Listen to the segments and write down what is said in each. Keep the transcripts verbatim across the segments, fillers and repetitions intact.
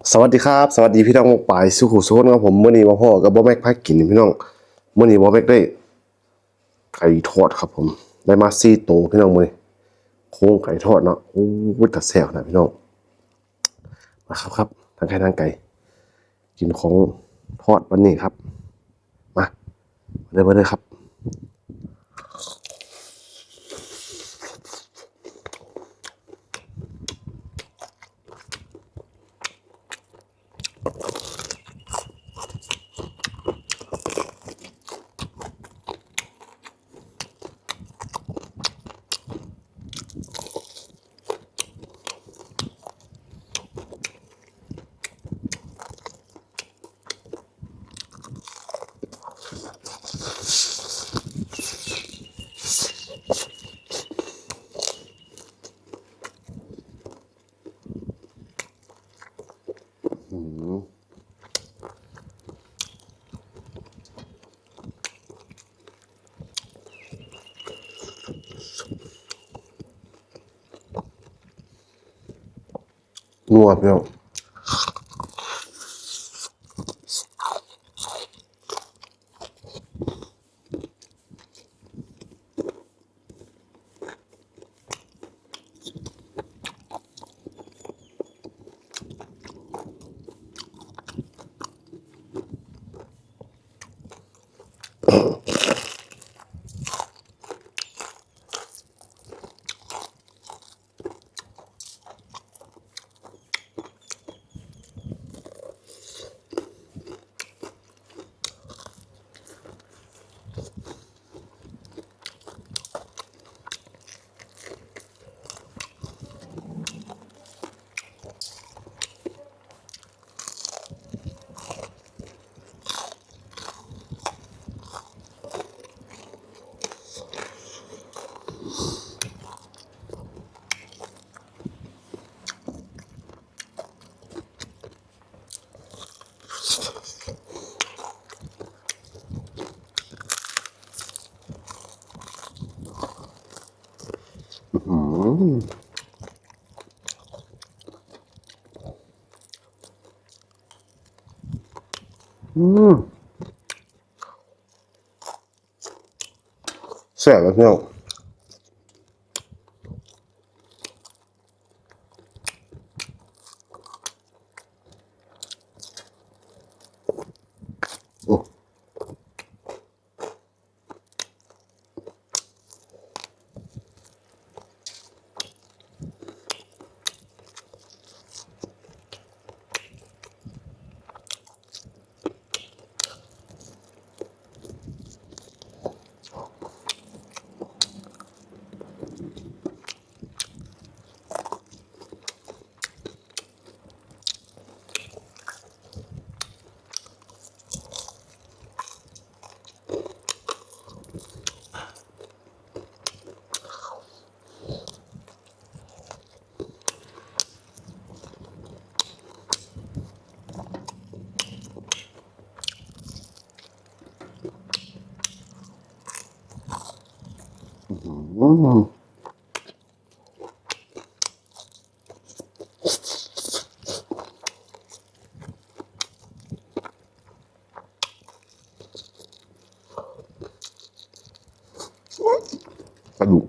สวัสดีครับ สวัสดีพี่น้องปายสุขุสุขนครับผม มื้อนี้มาพ้อกับบ่าวแม็กพากินพี่น้อง มื้อนี้บ่าวแม็กได้ไก่ทอดครับผม ได้มาสี่โตพี่น้องมื้อนี้ โครงไก่ทอดเนาะ โอ้ย ตาแซ่บนะพี่น้อง มาครับครับ ทั้งไก่ทั้งไก่ กินของทอดวันนี้ครับ มา มาเลย มาเลยครับ อืม นัวพี่น้อง อืม อืม แซ่บเลยพี่น้อง โอ้ อืม กระดูก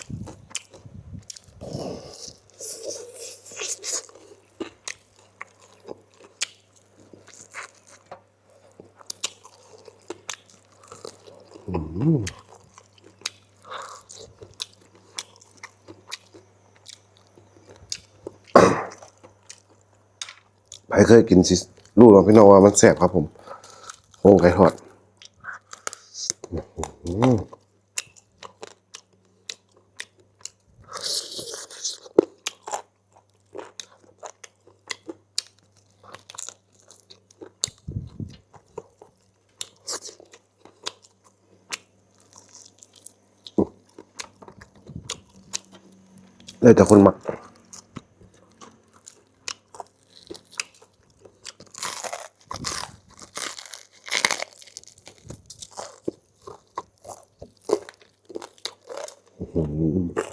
อื อ้เคยกินสิรู้เนาะพี่น้องว่ามันแซ่บครับผม โครงไก่ทอด อืม แล้วแต่คนมัก อืม